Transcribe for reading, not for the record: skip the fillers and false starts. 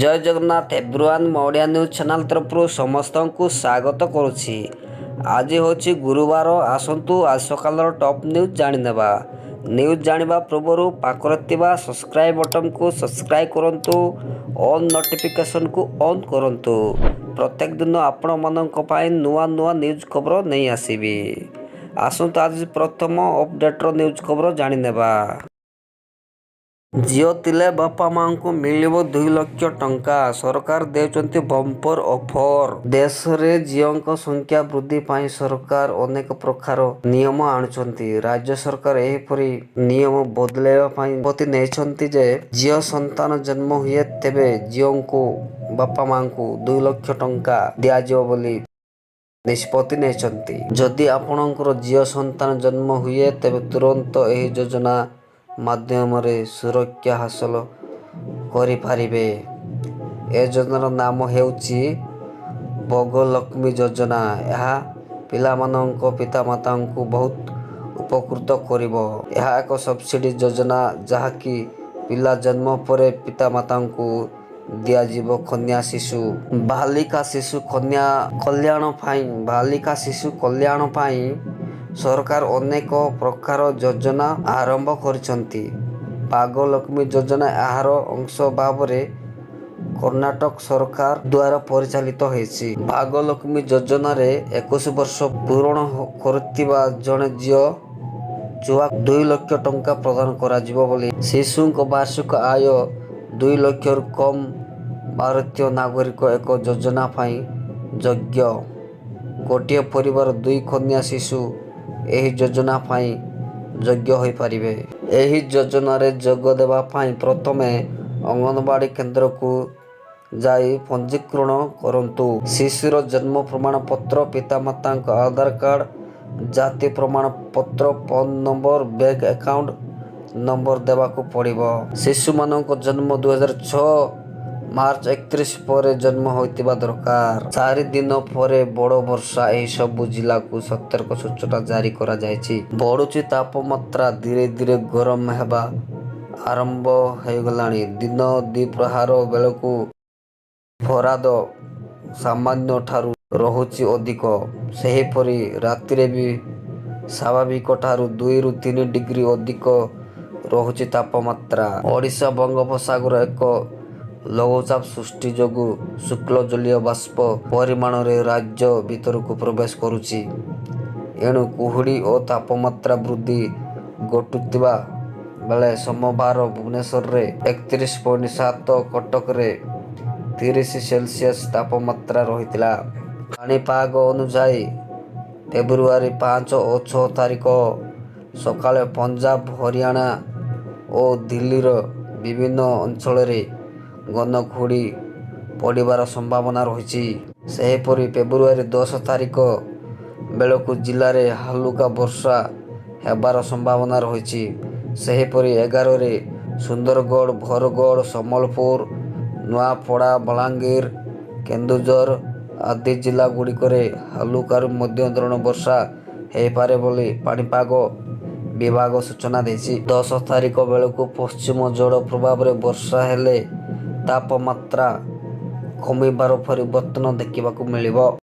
ଜୟ Jagannath everyone. ମୁଁ Odia news channel ତରଫରୁ ସମସ୍ତଙ୍କୁ ସ୍ୱାଗତ କରୁଛି। ଆଜି ହେଉଛି ଗୁରୁବାର। ଆସନ୍ତୁ ଆଜି ସକାଳର ଟପ୍ ନ୍ୟୁଜ୍ ଜାଣିନେବା। ନ୍ୟୁଜ୍ ଜାଣିବା ପୂର୍ବରୁ ପାଖରେ ଥିବା ସବସ୍କ୍ରାଇବ୍ ବଟନ୍କୁ ସବସ୍କ୍ରାଇବ୍ କରନ୍ତୁ, ଅନ୍ ନୋଟିଫିକେସନ୍କୁ ଅନ୍ କରନ୍ତୁ। ପ୍ରତ୍ୟେକ ଦିନ ଆପଣମାନଙ୍କ ପାଇଁ ନୂଆ ନୂଆ ନ୍ୟୁଜ୍ ଖବର ନେଇ ଆସିବି। ଆସନ୍ତୁ ଆଜି ପ୍ରଥମ ଅପଡ଼େଟ୍ର ନ୍ୟୁଜ୍ ଖବର ଜାଣିନେବା। ଝିଅ ଥିଲେ ବାପା ମାଆଙ୍କୁ ମିଳିବ 2 ଲକ୍ଷ ଟଙ୍କା, ସରକାର ଦେଉଛନ୍ତି ବମ୍ପର ଅଫର। ଦେଶରେ ଝିଅଙ୍କ ସଂଖ୍ୟା ବୃଦ୍ଧି ପାଇଁ ସରକାର ଅନେକ ପ୍ରକାର ନିୟମ ଆଣୁଛନ୍ତି। ରାଜ୍ୟ ସରକାର ଏହିପରି ନିୟମ ବଦଳାଇବା ପାଇଁ ନିଷ୍ପତ୍ତି ନେଇଛନ୍ତି ଯେ ଝିଅ ସନ୍ତାନ ଜନ୍ମ ହୁଏ, ତେବେ ଝିଅଙ୍କୁ ବାପା ମାଆଙ୍କୁ 2 ଲକ୍ଷ ଟଙ୍କା ଦିଆଯିବ ବୋଲି ନିଷ୍ପତ୍ତି ନେଇଛନ୍ତି। ଯଦି ଆପଣଙ୍କର ଝିଅ ସନ୍ତାନ ଜନ୍ମ ହୁଏ, ତେବେ ତୁରନ୍ତ ଏହି ଯୋଜନା ମାଧ୍ୟମରେ ସୁରକ୍ଷା ହାସଲ କରିପାରିବେ। ଏ ଯୋଜନାର ନାମ ହେଉଛି ଭାଗ୍ୟଲକ୍ଷ୍ମୀ ଯୋଜନା। ଏହା ପିଲାମାନଙ୍କ ପିତାମାତାଙ୍କୁ ବହୁତ ଉପକୃତ କରିବ। ଏହା ଏକ ସବସିଡି ଯୋଜନା, ଯାହାକି ପିଲା ଜନ୍ମ ପରେ ପିତାମାତାଙ୍କୁ ଦିଆଯିବ। କନ୍ୟା ଶିଶୁ, ବାଳିକା ଶିଶୁ କନ୍ୟା କଲ୍ୟାଣ ପାଇଁ, ବାଳିକା ଶିଶୁ କଲ୍ୟାଣ ପାଇଁ ସରକାର ଅନେକ ପ୍ରକାର ଯୋଜନା ଆରମ୍ଭ କରିଛନ୍ତି। ଭାଗ୍ୟଲକ୍ଷ୍ମୀ ଯୋଜନା ଏହାର ଅଂଶ ଭାବରେ କର୍ଣ୍ଣାଟକ ସରକାର ଦ୍ୱାରା ପରିଚାଳିତ ହୋଇଛି। ଭାଗ୍ୟଲକ୍ଷ୍ମୀ ଯୋଜନାରେ 21 ବର୍ଷ ପୂରଣ କରିଥିବା ଜଣେ ଝିଅ ଛୁଆ 2 ଲକ୍ଷ ଟଙ୍କା ପ୍ରଦାନ କରାଯିବ ବୋଲି। ଶିଶୁଙ୍କ ବାର୍ଷିକ ଆୟ 2 ଲକ୍ଷରୁ କମ୍ ଭାରତୀୟ ନାଗରିକ ଏକ ଯୋଜନା ପାଇଁ ଯୋଗ୍ୟ। ଗୋଟିଏ ପରିବାର ଦୁଇ କନ୍ୟା ଶିଶୁ ଏହି ଯୋଜନା ପାଇଁ ଯୋଗ୍ୟ ହୋଇପାରିବେ। ଏହି ଯୋଜନାରେ ଯୋଗ ଦେବା ପାଇଁ ପ୍ରଥମେ ଅଙ୍ଗନବାଡ଼ି କେନ୍ଦ୍ରକୁ ଯାଇ ପଞ୍ଜୀକରଣ କରନ୍ତୁ। ଶିଶୁର ଜନ୍ମ ପ୍ରମାଣପତ୍ର, ପିତାମାତାଙ୍କ ଆଧାର କାର୍ଡ଼, ଜାତି ପ୍ରମାଣପତ୍ର, phone number, bank account number ଦେବାକୁ ପଡ଼ିବ। ଶିଶୁମାନଙ୍କ ଜନ୍ମ 2006 ମାର୍ଚ୍ଚ 31 ପରେ ଜନ୍ମ ହୋଇଥିବା ଦରକାର। 4 ଦିନ ପରେ ବଡ଼ ବର୍ଷା, ଏହିସବୁ ଜିଲ୍ଲାକୁ ସତର୍କ ସୂଚନା ଜାରି କରାଯାଇଛି। ବଢ଼ୁଛି ତାପମାତ୍ରା। ଧୀରେ ଧୀରେ ଗରମ ହେବା ଆରମ୍ଭ ହୋଇଗଲାଣି। ଦିନ ଦ୍ୱିପ୍ରହର ବେଳକୁ ପାରଦ ସାମାନ୍ୟ ଠାରୁ ରହୁଛି ଅଧିକ। ସେହିପରି ରାତିରେ ବି ସ୍ୱାଭାବିକ ଠାରୁ 2ରୁ 3 ଡିଗ୍ରୀ ଅଧିକ ରହୁଛି ତାପମାତ୍ରା। ଓଡ଼ିଶା ବଙ୍ଗୋପସାଗର ଏକ ଲଘୁଚାପ ସୃଷ୍ଟି ଯୋଗୁଁ ଶୁଷ୍କ ଜଳୀୟ ବାଷ୍ପ ପରିମାଣରେ ରାଜ୍ୟ ଭିତରକୁ ପ୍ରବେଶ କରୁଛି। ଏଣୁ କୁହୁଡ଼ି ଓ ତାପମାତ୍ରା ବୃଦ୍ଧି ଘଟୁଥିବା ବେଳେ ସୋମବାର ଭୁବନେଶ୍ୱରରେ 31.7, କଟକରେ 30 ସେଲସିୟସ ତାପମାତ୍ରା ରହିଥିଲା। ପାଣିପାଗ ଅନୁଯାୟୀ ଫେବୃଆରୀ 5 ଓ 6 ତାରିଖ ସକାଳେ ପଞ୍ଜାବ, ହରିୟାଣା ଓ ଦିଲ୍ଲୀର ବିଭିନ୍ନ ଅଞ୍ଚଳରେ ଘନ କୁହୁଡ଼ି ପଡ଼ିବାର ସମ୍ଭାବନା ରହିଛି। ସେହିପରି ଫେବୃଆରୀ 10 ତାରିଖ ବେଳକୁ ଜିଲ୍ଲାରେ ହାଲୁକା ବର୍ଷା ହେବାର ସମ୍ଭାବନା ରହିଛି। ସେହିପରି 11ରେ ସୁନ୍ଦରଗଡ଼, ବରଗଡ଼, ସମ୍ବଲପୁର, ନୂଆପଡ଼ା, ବଲାଙ୍ଗୀର, କେନ୍ଦୁଝର ଆଦି ଜିଲ୍ଲାଗୁଡ଼ିକରେ ହାଲୁକାରୁ ମଧ୍ୟମ ଧରଣର ବର୍ଷା ହୋଇପାରେ ବୋଲି ପାଣିପାଗ ବିଭାଗ ସୂଚନା ଦେଇଛି। 10 ତାରିଖ ବେଳକୁ ପଶ୍ଚିମ ଝଡ଼ ପ୍ରଭାବରେ ବର୍ଷା ହେଲେ ତାପମାତ୍ରା କମିବାର ପରିବର୍ତ୍ତନ ଦେଖିବାକୁ ମିଳିବ।